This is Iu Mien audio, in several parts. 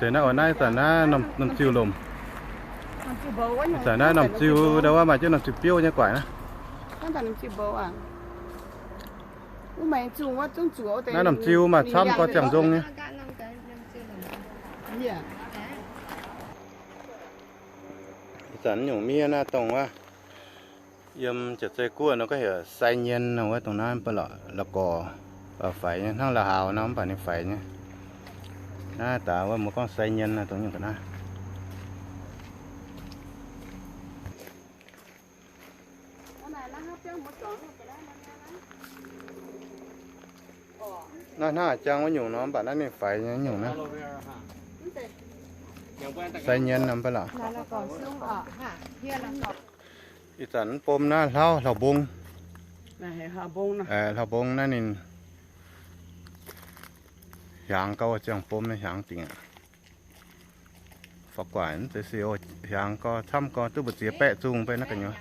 Deix naaiv oix naaiv zanc naaiv norm ziuh lomc. Zanc naaiv norm ziuh ndau wuov maaih jienv norm ziuh biouv nyei guaaic naaiv. Naaiv norm ziuh maaih camv gorx ziangh nzong nyei. Ih zanc nyungc miev naaiv dongh wuov yiem Jaav-Zei Guoqv nor gorngv heuc sai nyien nor wuov, dongh naaiv mv baac lorqc, la'gorx faix nyei, hnangv la'haaux nor mv baac ninh faix nyei. Naaiv daaih wuov mbuo gorngv sai nyien nor dongh nyungc ga'naaiv. Naaiv hnangv a'jang wuov nyungc nor mv baac naaiv ninh faix nyei nyungc naaiv. Sai nyien nor mv baac lorqc. Ih zanc mv bom naaiv hlauv hlauv-mbong. Hlauv-mbong naaiv ninh hiaangx gau, ziangh bom nyei hiaangx dingc aqv. Faux guaaic mv zeiz siou, hiaangx gau, camv gau, duqv mbu'ziex baeqv zungh beiv naaiv gu'nyuoz.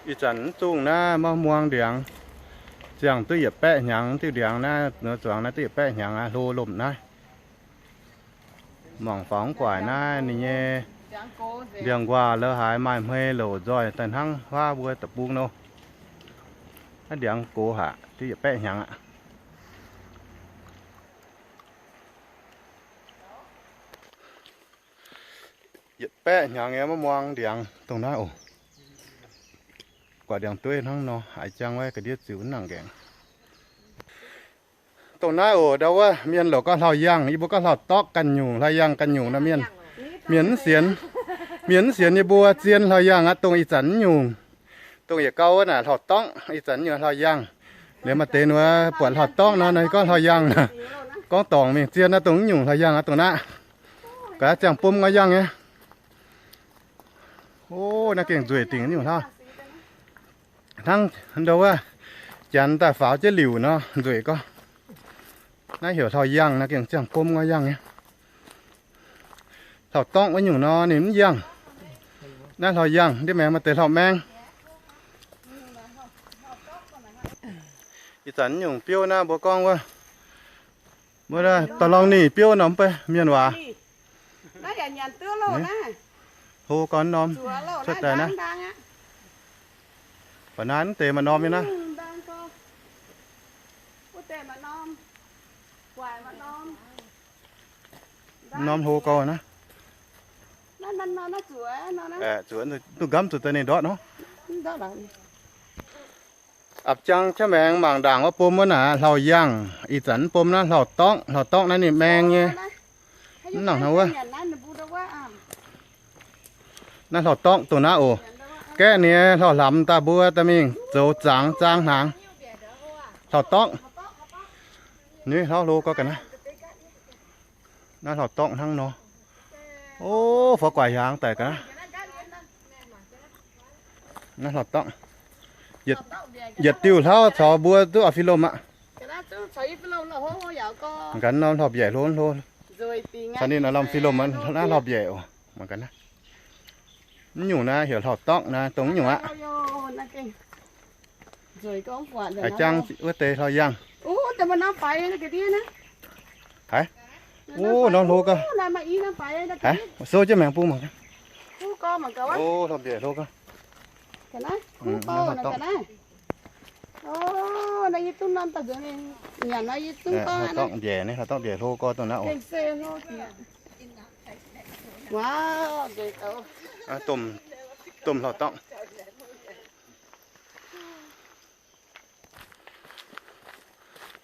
Ih zanc mv zungh naaiv maiv muangx ndiangx. Ziangh duqv yietc baeqv hnyangx diuh ndiangx naaiv, zuangx naaiv duqv yietc baeqv hnyangx aqv, hlo lomc naaiv. Mangc faaux mv guaaic naaiv ninh nyei ndiangx-nquaah la'haaix maaih hmei louc nzoih daaih hnangv huaav mbuo deic-bung nor. Naaiv ndiangx gox haic, duqv yietc baeqv hnyangx aqv. Yietc baeqv hnyangx nyei maiv muangx ndiangx dongh naaiv oc. Guaax ndiangx dueiv hnangv nor, haiz jang wuov ga'ndiev ziux mv nangc nqaengc. Dongh naaiv oc, ndau wuov mienh louc gorngv hlauv-yangh, yie mbuo gorngv hlauv-dorngv ganh nyungc, hlauv-yangh ganh nyungc nor mienh, mienh mv sienx, mienh mv sienx yie mbuo zien hlauv-yangh aqv, dongh ih zanc nyungc. Dongh yietc gau wuov naaic hlauv-dorngv, ih zanc nyungc hlauv-yangh. Liuz maaih deix nor buatc hlauv-dorngv nor, nor gorngv hlauv-yangh. Gorngv dorngc mingh zien naaiv dongh nyungc hlauv-yangh aqv, dongh naaiv. Gaax ziangh bom ngoi yangh nyei. O, naaiv gengh nzueic dingc nyungc hlauv. Hnangv ndau wuov janx daaih faaux jienv liuc nor nzueic gorngv. Naaiv heuc hlauv-yangh, naaiv gengh ziangh bom ngoi yangh nyei. Hlauv-dorngv wuov nyungc nor ninh mv yangh. Naaiv hlauv-yangh, ndiev maengx maaih deix hlauv-maeng. Ih zanc nyungc biouv naaiv mbuo gorngv wuov, mbuo dorh lorngh nitc biouv norm beiv mienh waac. Hlo gorn norm cuotv daaih naaiv. Ba'naaiv mv deix maaih norm nyei naaiv. Norm hlo gorn naaiv. Zuqc duqv nqamv zuqc daaih ninh ndortv nor. Apc jang qaqv maengx mangc ndaangc wuov bom wuov naaic hlauv-yangh, ih zanc mv bom naaiv hlauv-dorngv. Hlauv-dorngv naaiv ninh maeng nyei. Mv nangc hnangv wuov. Naaiv hlauv-dorngv dongh naaiv oc. Gaeqv ninh hlauv-hlamx daaih mbuo daaih mingh zoux zangx zaang hnaangx. Hlauv-dorngv. Ninh hlauv hlo gorx ga'naaiv. Naaiv hlauv-dorngv hnangv nor. O, fov guaax hiaangx daic ga'naaiv. Naaiv hlauv-dorngv. Yietc diuh hlauv caux mbuo duqv oix fih lomh aqv. Mangc gaax norm hlauv-mbiaec hlo hlo. Caux ninh oix lomh fih lomh naaiv hlauv-mbiaec oc. Mangc gaax naaiv. Mv nyungc naaiv heuc hlauv-dorngv naaiv, dongh mv nyungc aqv. A'jang wuov deix hlauv-yangh. Haiz, o, norm hlo gau. Haiz, sou jienv maengx bung mangc gaax. O, hlauv-mbiaec hlo gau. Hlauv-dorngv mbiaec naaiv, hlauv-dorngv mbiaec hlo gau dongh naaiv oc. Domh, domh hlauv-dorngv.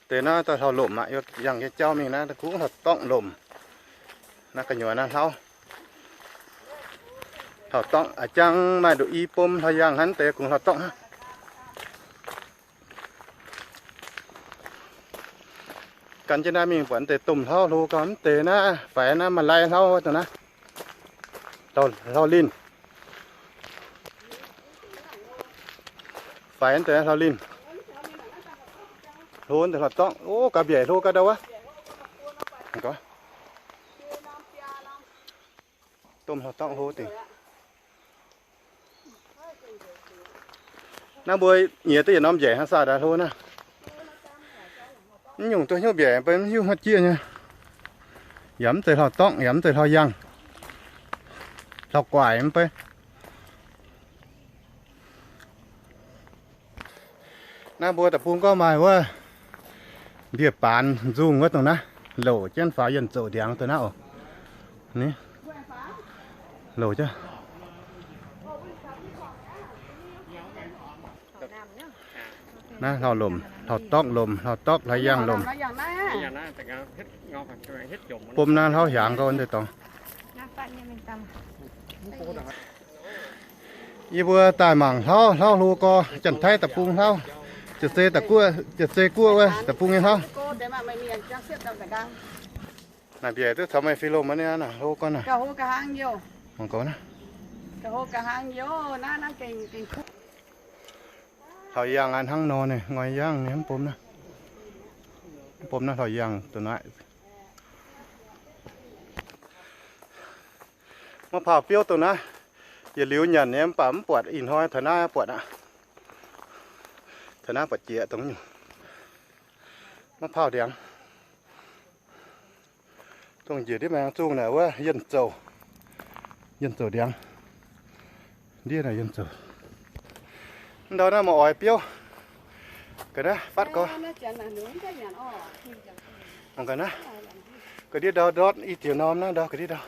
Deix naaiv daaih hlauv-lomc aqv, yangh nyei jauv mingh naaiv kungx hlauv-dorngv lomc. Naaiv gu'nyuoz naaiv hlauv, hlauv-dorngv a'jang maaih nduqc i bom hlauv-yangh hnangv, deix kungx hlauv-dorngv hnangv. Gan jienv naaiv mingh buatc deix domh hlauv hlo gau, mv deix naaiv faix naaiv maaih lai hlauv wuov dongh naaiv. Hlauv-linh. Faix deix hlauv-linh. Hlo deix hlauv-dorngv. O, gaax mbiaec hlo gau ndau wuov. Domh hlauv-dorngv hlo dingc. Naaiv mbuo nyiex duqv yietc norm mbiaec hnangv, saah daaih hlo naaiv. Mv nyungc duqv hnyouv mbiaec mv bei mv hiuv haaix jieqv nyei. Yaac mv zeiz hlauv-dorngv, yaac mv zeiz hlauv-yangh, hlauv-guaaic mv bei. Naaiv mbuo deic-bung gorngv maaih wuov ndie-baanx nzungh wuov dongh naaiv, louc jienv faaux yienh zouc ndiangx dongh naaiv oc. Ni, louc jienv. Naaiv hlauv-lomc, hlauv-dorngv lomc, hlauv-dorngv hlauv-yangh lomc. Bom naaiv hlauv hiaangx gau deix dorngx. Yie mbuo daaih mangc hlauv, hlauv hlo gorx, Janx-Taiv deic-bung hlauv, Janx-Zei deic-guoqv, Janx-Zei guoqv wuov deic-bung nyei hlauv. Naaic mbiaec duqv caux meih fih lomh mv nyei naaic hlo gorx naaic. Mangc gaax naaiv. Hlauv-yangh aqv hnangv nor naaic, ngoi yangh nyei mv bom naaiv. Mv bom naaiv hlauv-yangh dongh naaiv. Maiv paauh biouv dongh naaiv, yietc liuz nyanc nyei mv baac mv buatc, ih hnoi taux naaiv buatc aqv. Taux naaiv buatc jiex dongh nyungc. Maiv paauh ndiangx. Dongh njiec ndiev maengx zungh naaic wuov yienh zouc, yienh zouc ndiangx. Ndiev naaic yienh zouc. Mv ndau naaiv maaih oix biouv. Ga'naaiv fatv gorx. Mangc ga'naaiv. Ga'ndiev ndau ndortv i ziex norm naaiv ndau ga'ndiev ndau.